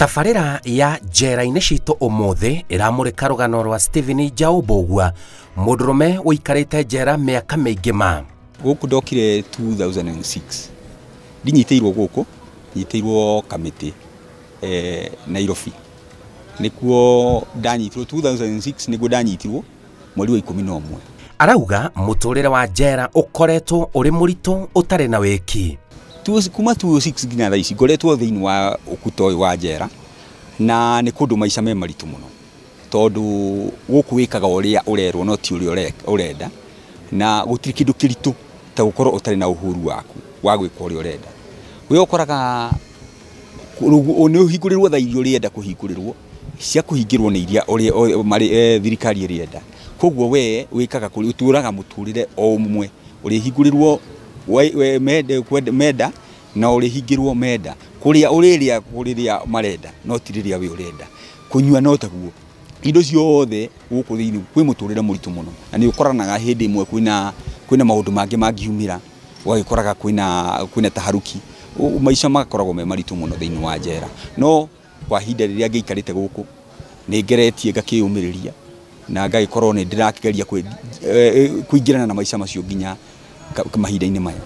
Tabarĩra ya njera-inĩ citũ ũmũthĩ ĩramũrĩka rũgano rwa Stephen Njaũ Mbũgua, mũndũrũme ũikarĩte njera mĩaka mĩingĩ ma. Gũkũ ndokire 2006, ndinyitĩirwo gũkũ, nyitĩirwo Kamĩtĩ, Nairobi. Nĩkuo ndanyitirwo 2006, nĩguo ndanyitirwo mweri wa 11. Arauga mũtũrĩre wa njera ũkoretwo ũrĩ mũritũ ũtarĩ na wĩki. Kuma 2006 nginya thaa ici ngoretwo thĩinĩ wa ũkuta ũyũ wa njera, na nĩ kũndũ maica me maritũ mũno, tondũ gũkũ wĩkaga ũrĩa ũrerwo no ti ũrĩa ũrenda, na gũtirĩ kĩndũ kĩritũ ta gũkorwo ũtarĩ na uhuru waku wa gwĩka ũrĩa ũrenda. We ũkoraga nĩ ũhingũrĩrwo thaa iria ũrenda kũhingũrĩrwo, cia kũhingĩrwo nĩ iria thirikari ĩrenda. Koguo we wĩkaga kũrĩ ũtũraga mũtũrĩre o ũmwe, ũrĩhingũrĩrwo menda na ũrĩhingĩrwo menda, kũrĩa ũrĩrĩa kũrĩrĩa marenda no ti rĩrĩa we ũrenda, kũnyua no taguo. Indo ciothe gũkũ thĩinĩ kwĩ mũtũrĩre mũritũ mũno, na nĩ ũkoranaga hĩndĩ ĩmwe kwĩna maũndũ mangĩ mangiumĩra, ũgagĩkoraga kwĩna taharuki, maica magakoragwo me maritũ mũno thĩinĩ wa njera. No kwa ihinda rĩrĩa ngĩikarĩte gũkũ nĩ ngeretie ngakĩyũmĩrĩria na ngagĩkorwo nĩ ndĩrakĩgeria kũingĩrana na maica macio nginya mahinda-inĩ maya.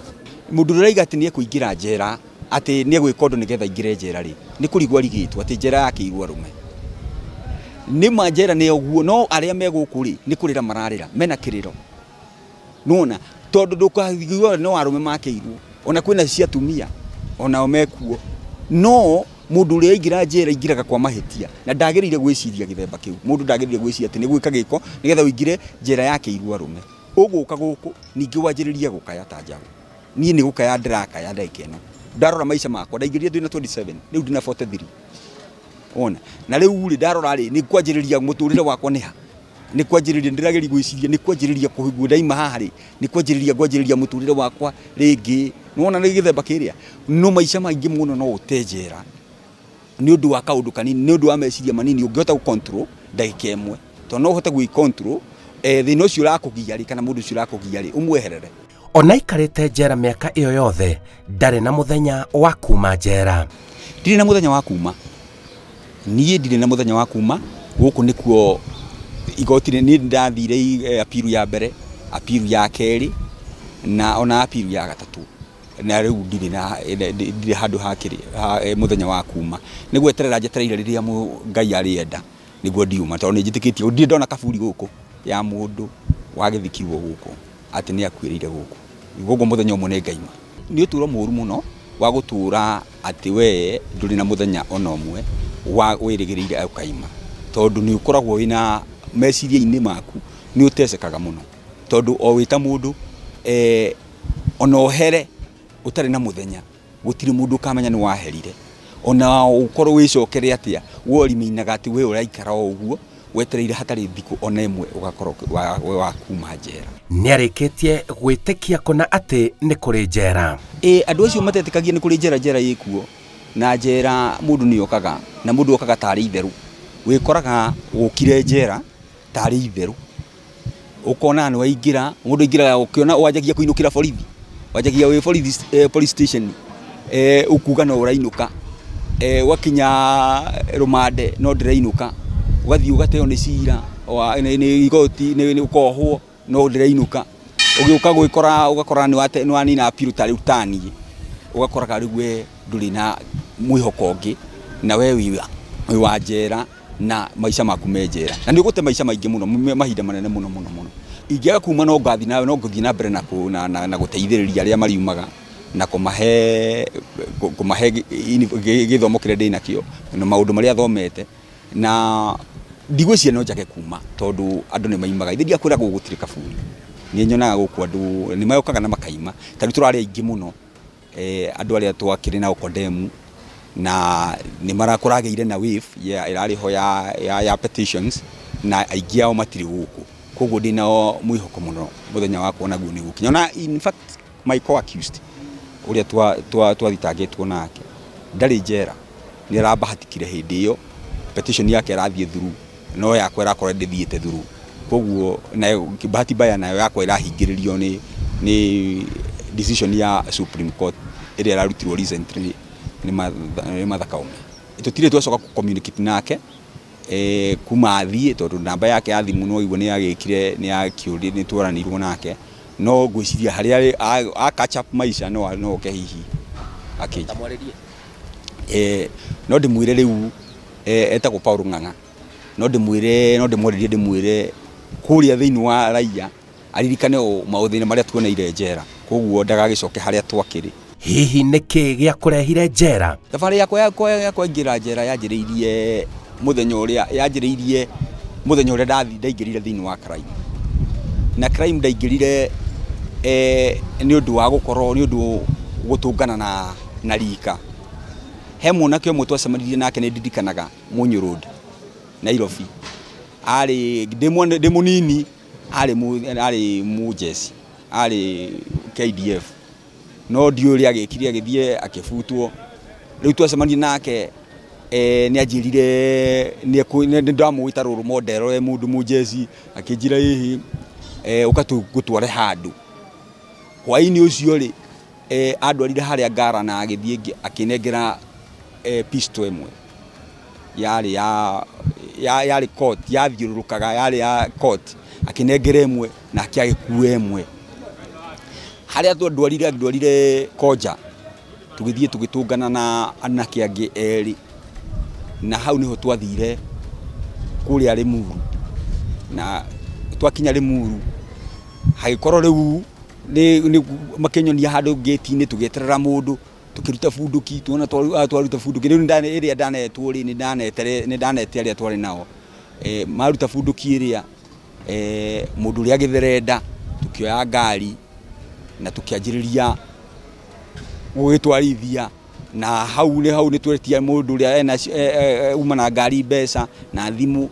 Mũndũ ũrĩa ũraiga atĩ nĩ ekũingĩra njera, atĩ nĩ egwĩka ũndũ nĩgetha aingĩre njera rĩ, nĩ kũrigwo arigĩtwo atĩ njera yakĩirwo arũme. Nĩ ma njera nĩ ũguo, no arĩa me gũkũ rĩ, nĩ kũrĩra mararĩra, mena kĩrĩro. Nĩwona? Tondũ ndũkaigua no arũme makĩirwo, ona kwĩna cia atumia, onao mekuo. No mũndũ ũrĩa aingĩra njera aingĩraga kwa mahĩtia, na ndagĩrĩire gwĩciria gĩthemba kĩu. Mũndũ ndagĩrĩire gwĩciria atĩ nĩ gwĩka gĩko nĩgetha ũingĩre njera yakĩirwo arũme. Ũgũka gũkũ ningĩ wanjĩrĩrie gũkaya ta njaũ. Niĩ nĩ gũkaya ndĩrakaya ndagĩka ĩno. Ndarora maica makwa, ndaingĩrire ndĩ na 27, rĩu ndĩ na 43. Wona? Na rĩu rĩ, ndarora rĩ, nĩ kwanjĩrĩria mũtũrĩre wakwa nĩ ha? Nĩ kwanjĩrĩria, ndĩrageria gwĩciria, nĩ kwanjĩrĩria kũhingwo ndaima haha rĩ, nĩ kwanjĩrĩria ngwanjĩrĩria mũtũrĩre wakwa rĩngĩ. Nĩwona nĩ gĩthemba kĩrĩa? No maica maingĩ mũno no ũte njera nĩ ũndũ wa kaũndũ kanini, nĩ ũndũ wa meciria manini ũngĩhota gũ-control ndagĩka ĩmwe. Tondũ no ũhote gwĩ-control, thĩna ũcio ũrakũgia rĩ, kana mũndũ ũcio ũrakũgia rĩ, ũmweherere. Ona aikarĩte njera mĩaka ĩyo yothe, ndarĩ na mũthenya wa kuma njera. Ndirĩ na mũthenya wa kuma. Niĩ ndirĩ na mũthenya wa kuma. Gũkũ nĩkuo igoti rĩ, niĩ ndathire apiru ya mbere, apiru ya kerĩ, na ona apiru ya gatatũ. Na rĩu ndirĩ na, ndirĩ handũ hakĩrĩ, ha, mũthenya wa kuma. Nĩ gweterera njetereire rĩrĩa Ngai arĩenda nĩguo ndiuma, tondũ nĩ njĩtĩkĩtie, ndirĩ ndona kaburi gũkũ ya mũndũ wagĩthikirwo gũkũ atĩ nĩ akuĩrĩire gũkũ. Koguo mũthenya ũmwe nĩ ngaima. Nĩ ũtũro mũũru mũno wa gũtũra atĩ we ndũrĩ na mũthenya ona ũmwe wa wĩrĩgĩrĩire ũkaima, tondũ nĩ ũkoragwo wĩna meciria-inĩ maku nĩ ũtecekaga mũno, tondũ o wĩ ta mũndũ, ona ũhere ũtarĩ na mũthenya gũtirĩ mũndũ ũkamenya nĩ waherire. Ona ũkorwo wĩcokere atĩa, we ũriminaga atĩ we ũraikara o ũguo wetereire hatarĩ thikũ ona ĩmwe ũgakorwo wa kuma njera. Nĩarĩkĩtie gwĩtĩkia kũna atĩ nĩ kũrĩ njera. Andũ acio matetĩkagia nĩ kũrĩ njera, njera ĩkuo, na njera mũndũ nĩ okaga, na mũndũ okaga tarĩ itherũ. Wĩkoraga ũkire njera tarĩ itherũ, ũkona nĩ waingĩra, mũndũ aingĩraga ũkĩona wanjagia kũinũkĩra borithi, wanjagia wĩ borithi, police station, ũkuga no ũrainũka, wakinya rũmande no ndĩrainũka, ũgathiĩ ũgateo nĩ cira, nĩ igoti, nĩ ũkohwo no ndĩrainũka, ũgĩũka gwĩkora ũgakora nĩ wanina apiru ta rĩu ta niĩ, ũgakoraga rĩu we ndũrĩ na mwĩhoko ũngĩ, na we wĩ wa njera na maica maku me njera, na nĩ ũgũte maica maingĩ mũno, mahinda manene mũno mũno mũno. Ingĩaga kuma no ngathiĩ na, no ngũthiĩ na mbere na gũteithĩrĩria arĩa mariumaga na kũmahe gĩthomo kĩrĩa ndĩnakĩo na maũndũ marĩa thomete, na ndigwĩciria no njage kuma tondũ andũ nĩ maimaga. Ithe ndiakwĩragwo gũtirĩ kaburi, nĩ nyonaga gũkũ andũ nĩ mokaga na makaima. Ta rĩu tũrarĩ aingĩ mũno, andũ arĩa twakĩrĩ nao condemn, na nĩ marakũragĩire na wave ya ĩrarĩ ho ya petitions, na aingĩ ao matirĩ gũkũ. Koguo ndĩna mwĩhoko mũno mũthenya wakwa naguo nĩ gũkinya. Na in fact my co-accused ũrĩa twathitangĩtwo nake ndarĩ njera, nĩ arabahatikire hĩndĩ ĩyo petition yake ĩrathiĩ through, no yakwa ĩrakorwo ndĩthiĩte through. Koguo nayo bahati mbaya nayo yakwa ĩrahingĩrĩrio nĩ decision ya Supreme Court ĩrĩa ĩrarutirwo recently nĩ Martha Koome. Tutire twacoka ku communicate nake kuma athiĩ tondũ namba yake ya thimũ no igua nĩ yagĩkire nĩ yakiũrire nĩ twaranĩirwo nake no ngwĩciria harĩa a catch up maisha no oke hihi akĩnja. No ndĩmwĩre rĩu etagwo Paul Ng'ang'a no ndĩmwĩre no ndĩmwarĩrie ndĩmwĩre kũrĩa thĩinĩ wa raia aririkane maũthĩna marĩa tuoneire njera koguo ndagagĩcoke harĩa twakĩrĩ. Hihi nĩkĩ gĩa kũrehire njera? Thabarĩ yakwa ya kũingĩra njera yanjĩrĩirie mũthenya ũrĩa yanjĩrĩirie mũthenya ũrĩa ndaingĩrire thĩinĩ wa crime. Na crime ndaingĩrire nĩ ũndũ wa gũkorwo nĩ ũndũ gũtũngana na rika. He mwanake ũmwe twacemanirie nake nĩ ndirikanaga Munyu Road Nairobi. Arĩ ndĩ mũnini arĩ mũjeci arĩ KDF no ndiũĩ ũrĩa agĩkire agĩthiĩ akĩbutwo. Rĩu twacemanirie nake nĩ anjĩrire nĩ ndamũĩta role model e mũndũ mũjeci akĩnjĩra hihi ũka tũgũtware handũ. Hwaĩ-inĩ ũcio rĩ andwarire harĩa ngara na agĩthiĩ akĩnengera pistol ĩmwe yarĩ ya yarĩ court yathiũrũrũkaga yarĩ ya court akĩnengera ĩmwe nake agĩkua ĩmwe. Harĩa ndwarire Koja tũgĩthiĩ tũgĩtũngana na anake angĩ erĩ na hau niho twathire kũrĩa Limuru na twakinya Limuru hagĩkorwo rĩu nĩ makĩnyonia handũ gate-inĩ tũgĩeterera mũndũ tũkĩruta bunduki tuona twaruta bunduki rĩu ĩrĩa ndanetwo rĩ nĩ ndanete arĩa twarĩ nao maruta bunduki ĩrĩa mũndũ ũrĩa agĩtherenda tũkĩoya ngari na tũkĩanjĩrĩria gũgĩtwarithia na hau nĩ hau nĩ twetia mũndũ ũrĩa ena uma na ngari mbeca na thimũ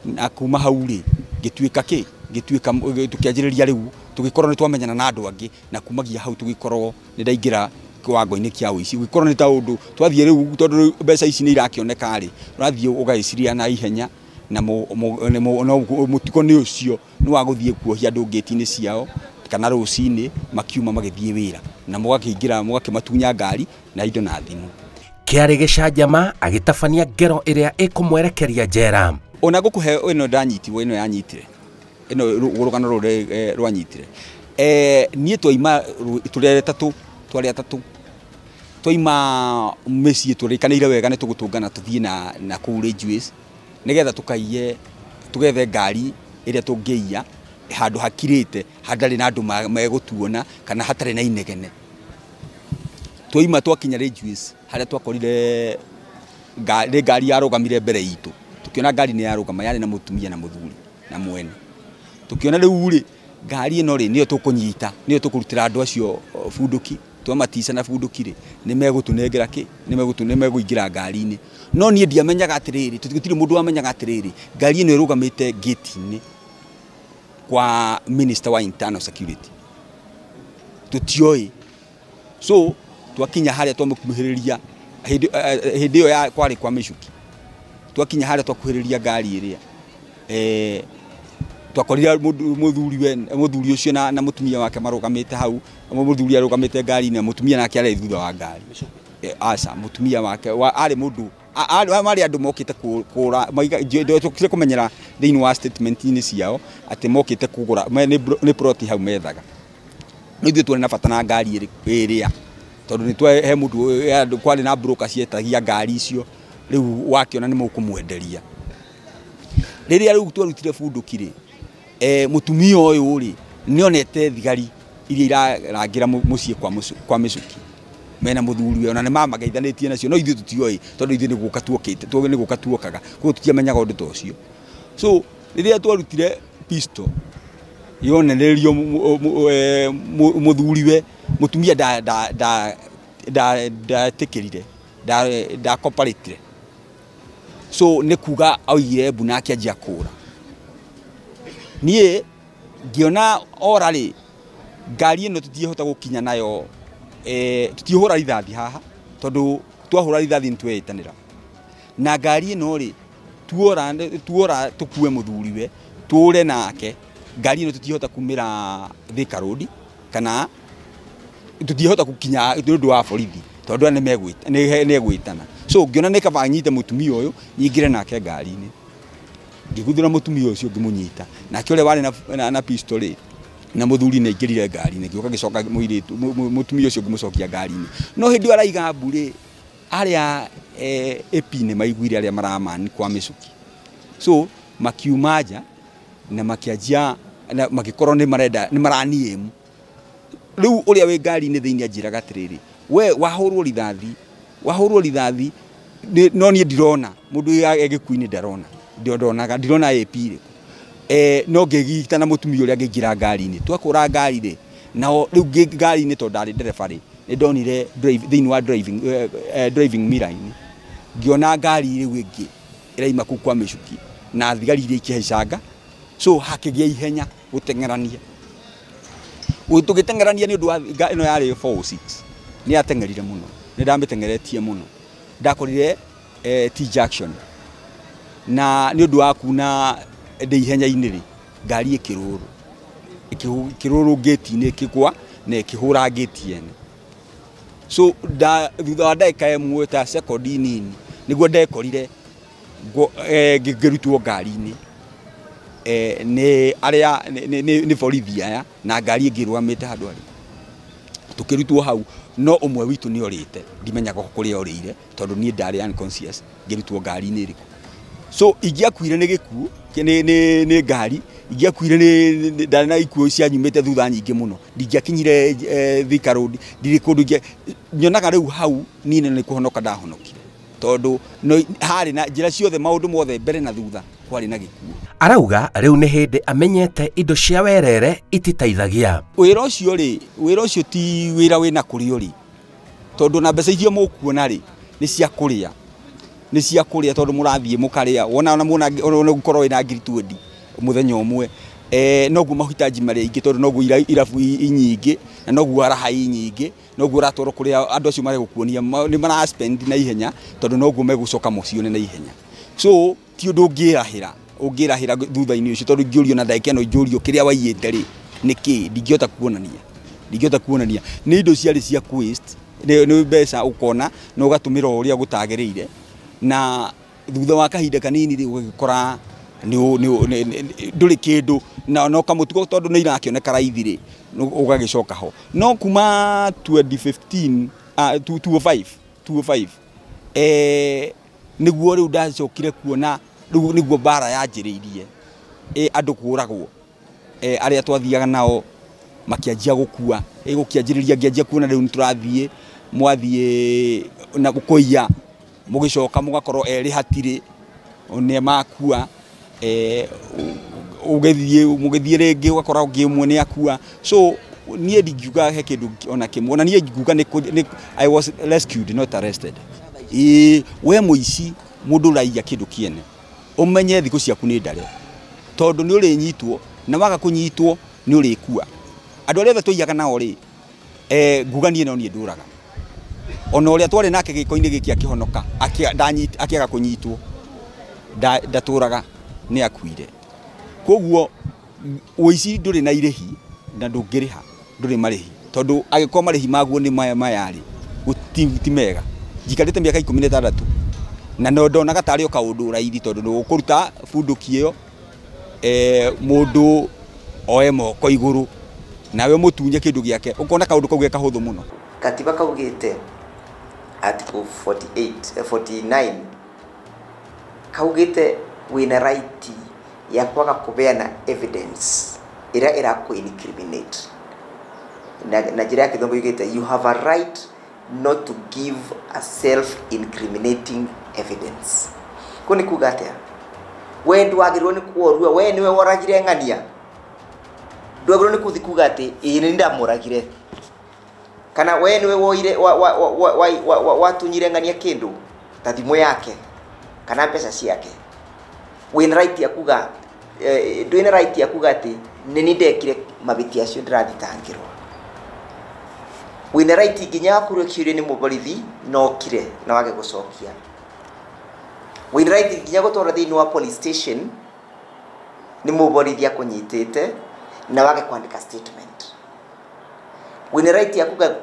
na kuma hau rĩ ngĩtuĩka kĩ ngĩtuĩka tũkĩanjĩrĩria rĩu tũgĩkorwo nĩ twamenyana na andũ angĩ na kumagia hau tũgĩkorwo nĩ ndaingĩra kiwango-inĩ kĩa ũici gũgĩkorwo nĩ ta ũndũ twathiĩ rĩu tondũ mbeca ici nĩ irakĩoneka rĩ ũrathiĩ ũgagĩciria na ihenya na mũtugo nĩ ũcio nĩ wa gũthiĩ kuohia andũ ngĩti-inĩ ciao kana rũcinĩ makiuma magĩthiĩ wĩra na mũgakĩingĩra mũgakĩmatunya ngari na indo na thimũ. Kĩarĩ gĩcanjama agĩtabania ngero ĩrĩa ĩkũmwerekeria njera. Ona ngũkũhe ĩno ndanyitirwo ĩno yanyitire ĩno rũgano rũrũ rwanyitire niĩ twaima tũrĩ atatũ twaima mĩciĩ tũrĩkanĩire wega nĩ tũgũtũngana tũthiĩ na kũu Ridgeways nĩgetha tũkaiye tũgethe ngari ĩrĩa tũngĩiya handũ hakirĩte hatarĩ na andũ megũtuona kana hatarĩ na inegene. Twaima twakinya Ridgeways harĩa twakorire ngari yarũgamire mbere itũ tũkĩona ngari nĩ yarũgama yarĩ na mũtumia na mũthuri na mwene. Tũkĩona rĩu rĩ ngari ĩno rĩ nĩyo tũkũnyita nĩyo tũkũrutĩra andũ acio bunduki twamatica na bunduki rĩ nĩ megũtũnengera kĩ nĩ megũingĩra ngari-inĩ. No niĩ ndiamenyaga atĩrĩrĩ tũtirĩ mũndũ wamenyaga atĩrĩrĩ ngari ĩno ĩrũgamĩte gate-inĩ kwa Minister wa Internal Security tũtioĩ. So twakinya harĩa twamũkuhĩrĩria hĩndĩ ĩyo kwarĩ kwa Michuki twakinya harĩa twakuhĩrĩria ngari ĩrĩa twakorire mũthuri ũcio na mũtumia wake marũgamĩte hau mũthuri arũgamĩte ngari-inĩ na mũtumia nake arĩ thutha wa ngari. Aca mũtumia wake arĩ mũndũ marĩ andũ mokĩte kũra tũkire kũmenyera thĩinĩ wa statement-inĩ ciao atĩ mokĩte kũgũra nĩ plot hau methaga. No ithuĩ twarĩ na bata na ngari ĩrĩa tondũ nĩ he mũndũ kwarĩ na broker cietagia ngari icio rĩu wakĩona nĩ mũkũmwenderia. Rĩrĩa rĩu twarutire bunduki rĩ mũtumia ũyũ rĩ nĩonete thigari iria irarangĩra mũciĩ kwa Michuki mena mũthuri we ona nĩ mamageithanĩtie nacio no ithuĩ tũtioĩ tondũ ithuĩ nĩ gũka tuokĩte nĩ gũka tuokaga koguo tũtiamenyaga ũndũ ta ũcio. So rĩrĩa twarutire pistol yonererio mũthuri we mũtumia ndatĩkĩrire ndakoparatire. So nĩ kuga aoigire mbu na akĩanjia kũra. Niĩ ngĩona ora rĩ ngari ĩno tũtiĩhota gũkinya nayo tũtiĩhũra rithathi haha tondũ twahũra rithathi nĩ tweĩtanĩra na ngari ĩno rĩ tuora tũkue mũthuri we tũre nake ngari ĩno tũtiĩhota kumĩra Thika Road kana tũtiĩhota gũkinya nĩ ũndũ wa borithi tondũ nĩ megwĩtana. So ngĩona nĩ kaba nyite mũtumia ũyũ nyingĩre nake ngari-inĩ. Ngĩguthũra mũtumia ũcio ngĩmũnyita. Nake ũrĩa warĩ na pistol rĩ na mũthuri nĩ aingĩrire ngari-inĩ, ngĩũka ngĩcoka mũirĩtu mũtumia ũcio ngĩmũcokia ngari-inĩ. No hĩndĩ ĩyo araiga mbu rĩ, arĩa AP nĩ maiguire arĩa maramani kwa mĩcuki. So makiuma nja na makĩanjia na magĩkorwo nĩ marenda nĩ maraniĩmu. Rĩu ũrĩa wĩ ngari-inĩ thĩinĩ anjĩraga atĩrĩrĩ, we wahũrwo rithathi no niĩ ndirona mũndũ ũyũ gĩkuũ-inĩ ndarona, ndonaga ndirona AP rĩ. No ngĩgita na mũtumia ũrĩa ngĩingĩra ngari-inĩ. Twakũra ngari rĩ, nao rĩu ngari-inĩ tondũ ndarĩ ndereba rĩ, nĩ ndonire thĩinĩ wa driving mirror-inĩ ngĩona ngari rĩu ĩngĩ ĩraima kũu kwa mĩcuki na thigari iria ikĩhaicanga. So hakĩgĩa ihenya gũteng'erania. Tũgĩteng'erania nĩ ũndũ wa ĩno yarĩ 406 nĩ yateng'erire mũno, nĩ ndamĩteng'eretie mũno. Ndakorire T junction na nĩ ũndũ wa kuna ndĩ ihenya-inĩ rĩ, ngari ĩkĩrũrũ ĩkĩrũrũ ngĩti-inĩ ĩkĩgwa na ĩkĩhũra ngĩti ene. So thutha wa ndagĩka ĩmwe ta sekondi nini nĩguo ndekorire ngĩrutwo ngari-inĩ nĩ arĩa nĩ borithi aya na ngari ĩngĩ ĩrũgamĩte handũ harĩa. Tũkĩrutwo hau, no ũmwe witũ nĩ orĩte, ndimenyaga kũrĩa orĩire tondũ niĩ ndarĩ unconscious ngĩrutwo ngari-inĩ ĩrĩkũ. So ingĩakuire nĩ gĩkuũ nĩ ngari, ingĩakuire nĩ ndarĩ na ikuũ cianyumĩte thutha nyingĩ mũno, ndingĩakinyire Thika Road, ndirĩ kũndũ nyonaga rĩu hau niĩ nĩ kũhonoka ndahonokire tondũ harĩ na njĩra ciothe maũndũ mothe mbere na thutha kwarĩ na gĩkuũ. Arauga rĩu nĩ hĩndĩ amenyete indo cia werere ititeithagia. Wĩra ũcio rĩ, wĩra ũcio ti wĩra wĩna kũrĩa ũrĩ, tondũ na mbeca iria mũkuona rĩ nĩ cia kũrĩa, nĩ cia kũrĩa tondũ mũrathiĩ mũkarĩa wona ona muona gũkorwo wĩna ngiri 20 mũthenya ũmwe, noguo mahitaji marĩa ingĩ tondũ noguo irabu nyingĩ na noguo araha nyingĩ, noguo ũratwarwo kũrĩa andũ acio maregũkuonia nĩ mara spend na ihenya tondũ noguo megũcoka mũciĩ na ihenya. So ti ũndũ ũngĩrahĩra ũngĩrahĩra thutha-inĩ ũcio tondũ ingĩũrio na ndagĩka ĩno injũrio kĩrĩa waiyĩte rĩ nĩ kĩ, ndingĩhota kuonania, ndingĩhota kuonania. Nĩ indo ciarĩ cia waste, nĩ mbeca ũkona na ũgatũmĩra o ũrĩa gũtagĩrĩire, na thutha wa kahinda kanini rĩ ũgagĩkora ndũrĩ kĩndũ na no kamũtugo tondũ nĩ irakĩoneka raithi rĩ ũgagĩcoka ho. No kuma 2015 2005 nĩguo rĩu ndacokire kuona rĩu nĩguo mbara yanjĩrĩirie, andũ kũragwo, arĩa twathiaga nao makĩanjia gũkua, gũkĩanjĩrĩria ngĩanjia kuona rĩu nĩtũrathiĩ mwathiĩ na kũiya mũgĩcoka mũgakorwo erĩ hatirĩ nĩ makua, ũgĩthiĩ mũgĩthiĩ rĩngĩ ũgakora ũngĩ ũmwe nĩ akua. So niĩ ndingiuga he kĩndũ ona kĩmwe, ona niĩ nguga nĩ I was rescued not arrested. We mũici mũndũ ũraiya kĩndũ kĩene ũmenye thikũ ciaku nĩ ndare tondũ nĩ ũrĩnyitwo na waga kũnyitwo nĩ ũrĩkua. Andũ arĩa othe tũiyaga nao rĩ, nguga niĩ no niĩ ndũraga. Ona ũrĩa twarĩ nake gĩko-inĩ gĩkĩ akĩhonoka akĩaga kũnyitwo ndatũraga nĩ akuire. Koguo ũici ndũrĩ na irĩhi na ndũngĩrĩha, ndũrĩ marĩhi tondũ angĩkorwo marĩhi maguo nĩ maya maya rĩ ti mega. Njikarĩte mĩaka 16 na no ndonaga tarĩ o kaũndũ raithi tondũ nĩ ũkũruta bunduki ĩyo, mũndũ oe moko igũrũ nawe mũtunye kĩndũ gĩake, ũkona kaũndũ kau ge kahũthũ mũno. Katiba kaugĩte article 49 kaugĩte wĩna right ya kwaga kũbeana evidence ĩrĩa ĩrakũ incriminate na njĩra ya kĩthũngũ yugĩte you have a right not to give a self incriminating evidence. Kũ nĩ kuga atĩa? We ndwagĩrĩirwo nĩ kuorua we nĩwe woragire ng'ania, ndwagĩrĩirwo nĩ kũthi kuga atĩ ĩĩ nĩ ndamũragire, kana we nĩwe woire watunyire ng'ania kĩndũ ta thimũ yake kana mbeca ciake. Wĩna right ya kuga, ndwĩna right ya kuga atĩ nĩ niĩ ndekire mahĩtia acio ndĩrathitangĩrwo. Wĩna right nginya ya kũũrio kĩũria nĩ mũborithi na ũkire na wage gũcokia. Wĩna right nginya gũtwarwo thĩinĩ wa police station nĩ mũborithi akũnyitĩte na wage kwandĩka statement. Wĩna right ya kuga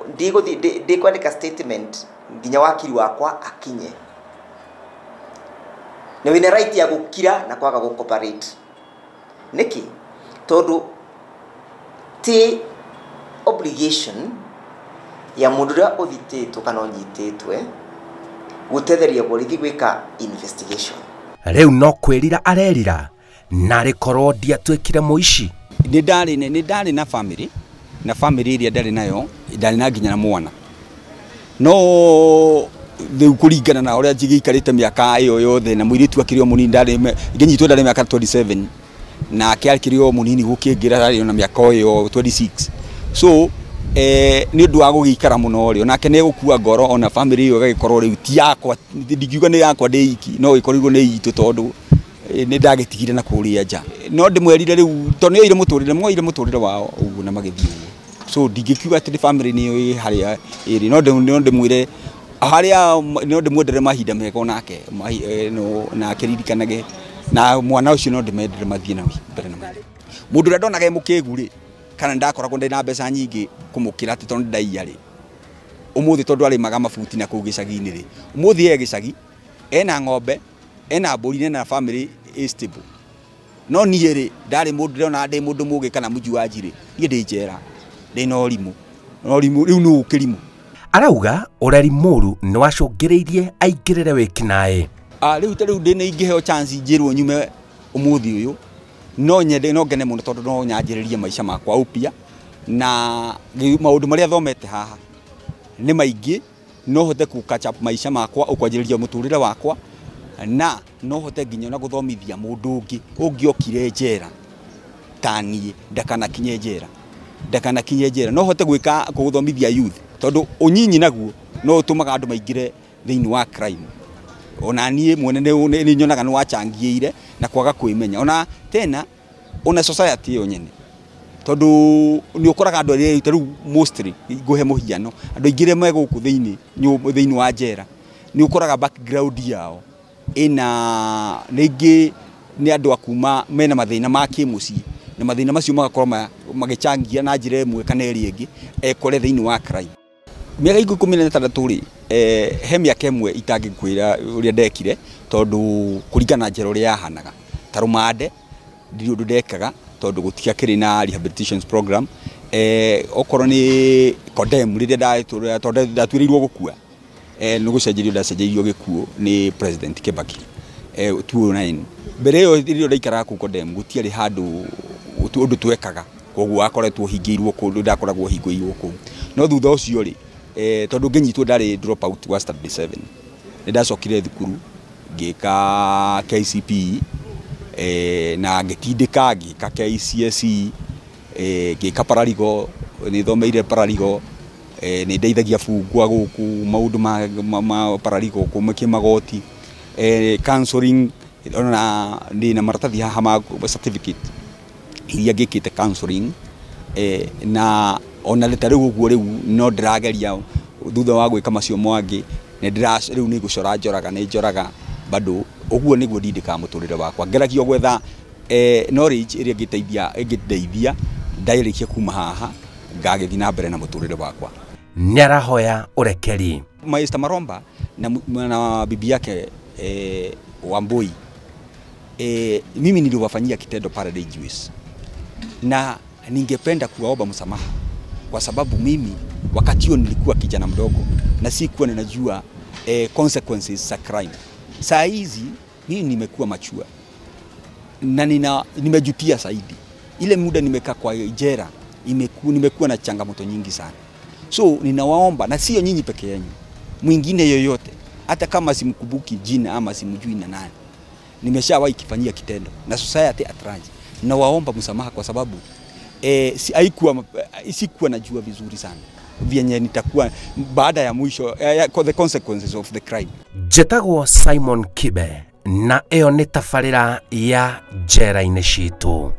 ndikwandĩka statement nginya wakiri wakwa akinye. Na wĩna right ya gũkira na kwaga gũ-cooperate. Nĩkĩ? Tondũ ti obligation ya mũndũ ũrĩa ũthitĩtwo kana ũnyitĩtwe gũtetheria borithi gwĩka investigation. Rĩu no kwĩrira arerira narĩ korwo ndiatuĩkire mũici. Nĩ ndarĩ na family, na family ĩrĩa ndarĩ nayo ndarĩ na nginya na mwana, no rĩu kũringana na ũrĩa njigĩikarĩte mĩaka ĩyo yothe na mũirĩtu akĩrĩ o mũnini, ndarĩ ngĩnyitwo ndarĩ mĩaka 27 nake akĩrĩ o mũnini gũkĩngĩra arĩ na mĩaka ĩyo 26. So nĩ ũndũ wa gũgĩikara mũno rĩ, onake nĩ egũkua ngoro, ona family ĩyo ĩgagĩkorwo rĩu ti yakwa, ndingiuga nĩ yakwa ndĩ iki, no ĩkorirwo nĩ itũ tondũ nĩ ndagĩtigire na kũrĩa nja. No ndĩmwerire rĩu tondũ nĩoire mũtũrĩre, moire mũtũrĩre wao ũguo na magĩthiĩ ũguo. So ndingĩkiuga atĩ family nĩyo ĩ harĩa ĩrĩ, no ndĩmwĩre harĩa, no ndĩmwendere mahinda mega onake, no nake ririkanage na mwana ũcio, no ndĩmendere mathiĩ na mbere na mahinda. Mũndũ ũrĩa ndonaga e mũkĩgu rĩ, kana ndakoragwo ndĩ na mbeca nyingĩ kũmũkĩra atĩ tondũ ndaiya rĩ, ũmũthĩ tondũ arĩmaga mabuti na kũu gĩcagi-inĩ rĩ, ũmũthĩ e gĩcagi ena ng'ombe, ena mbũri, ena family ĩ stable. No niĩ rĩ, ndarĩ mũndũ ndĩrona ndĩ mũndũ mũgĩ kana mũjuanji rĩ, niĩ ndĩ njera, ndĩ na ũrimũ, na ũrimũ rĩu nĩ ũkĩrimũ. Arauga ũreri mũru nĩ wacũngĩrĩirie aingĩrĩre wĩkinaĩ. Rĩu ta rĩu ndĩ nĩ ingĩheo chance njĩrwo nyume ũmũthĩ ũyũ, no nyende, no ngene mũno tondũ no nyanjĩrĩrie maica makwa upya, na maũndũ marĩa thomete haha nĩ maingĩ, no hote kũ catch up maica makwa, ũkwanjĩrĩria mũtũrĩre wakwa, na no hote nginya ona gũthomithia mũndũ ũngĩ ũngĩokire njera ta niĩ ndakanakinye njera, ndakanakinye njera. No hote gwĩka gũthomithia youth tondũ ũnyinyi naguo no ũtũmaga andũ maingĩre thĩinĩ wa crime. Ona niĩ mwene nĩ nyonaga nĩ wacangĩire na kwaga kwĩmenya, ona tena ona society ĩyo nyene, tondũ nĩ ũkoraga andũ arĩa ta rĩu mostly ngũhe mũhiano, andũ aingĩ arĩa me gũkũ thĩinĩ wa njera nĩ ũkoraga background yao ĩna rĩngĩ nĩ andũ a kuma mena mathĩna ma kĩmũciĩ, na mathĩna macio magakorwo magĩchangia na njĩra ĩmwe kana ĩrĩa ĩngĩ ekore thĩinĩ wa crime. Mĩaka 16 rĩ, he mĩaka ĩmwe itangĩkwĩra ũrĩa ndekire tondũ kũringana na njĩra ũrĩa yahanaga, ta rũmande ndirĩ ũndũ ndekaga tondũ gũtiakĩrĩ na rehabilitation program. Okorwo nĩ condemn rĩrĩa ndatuĩrĩirwo gũkua, nĩ gũcenjerio ndacenjeirio gĩkuũ nĩ President Kibaki 2009. Mbere ĩyo rĩrĩa ndaikaraga kũu condemn gũtiarĩ handũ ũndũ twekaga, koguo akoretwo hingĩirwo kũndũ, ndakoragwo hingĩirwo kũu. No thutha ũcio rĩ, tondũ ngĩnyitwo ndarĩ drop out wa standard 7, nĩ ndacokire thukuru ngĩka KCPE, na ngĩtindĩka ngĩka KCSE, ngĩka paraligo, nĩ thomeire paraligo, nĩ ndeithagia bungwa gũkũ maũndũ ma paraligo kĩmagoti, counseling, ona ndĩ na maratathi haha ma certificate iria ngĩkĩte counseling, na ona ta rĩu ũguo rĩu no ndĩrageria thutha wa gwĩka macio mangĩ, rĩu nĩ ngũcora njoraga, nĩ njoraga bado ũguo nĩguo ndindĩkaga mũtũrĩre wakwa, ngeragia gwetha knowledge ĩrĩa ĩngĩndeithia ndarĩkia kuma haha ngagĩthiĩ na mbere na mũtũrĩre wakwa. Nĩ arahoya ũrekeri. Mr. Maromba na bibi yake Wambui, mimi niliwafanyia kitendo pale Jewish, na ningependa kuwaomba msamaha kwa sababu mimi wakati huo nilikuwa kijana mdogo na sikuwa ninajua consequences za crime. Saa hizi mimi nimekuwa machua na nimejutia zaidi. Ile muda nimekaa kwa jela nimekuwa na changamoto nyingi sana. So ninawaomba, na sio nyinyi peke yenu, mwingine yoyote, hata kama simkumbuki jina ama simjui na nani, nimeshawahi kifanyia kitendo na society at large, nawaomba msamaha kwa sababu sikuwa najua vizuri sana vyenye nitakuwa baada ya mwisho, the consequences of the crime. Njĩtagwo Simon Kibe na ĩyo nĩ tabarĩra ya Njera-inĩ Citũ.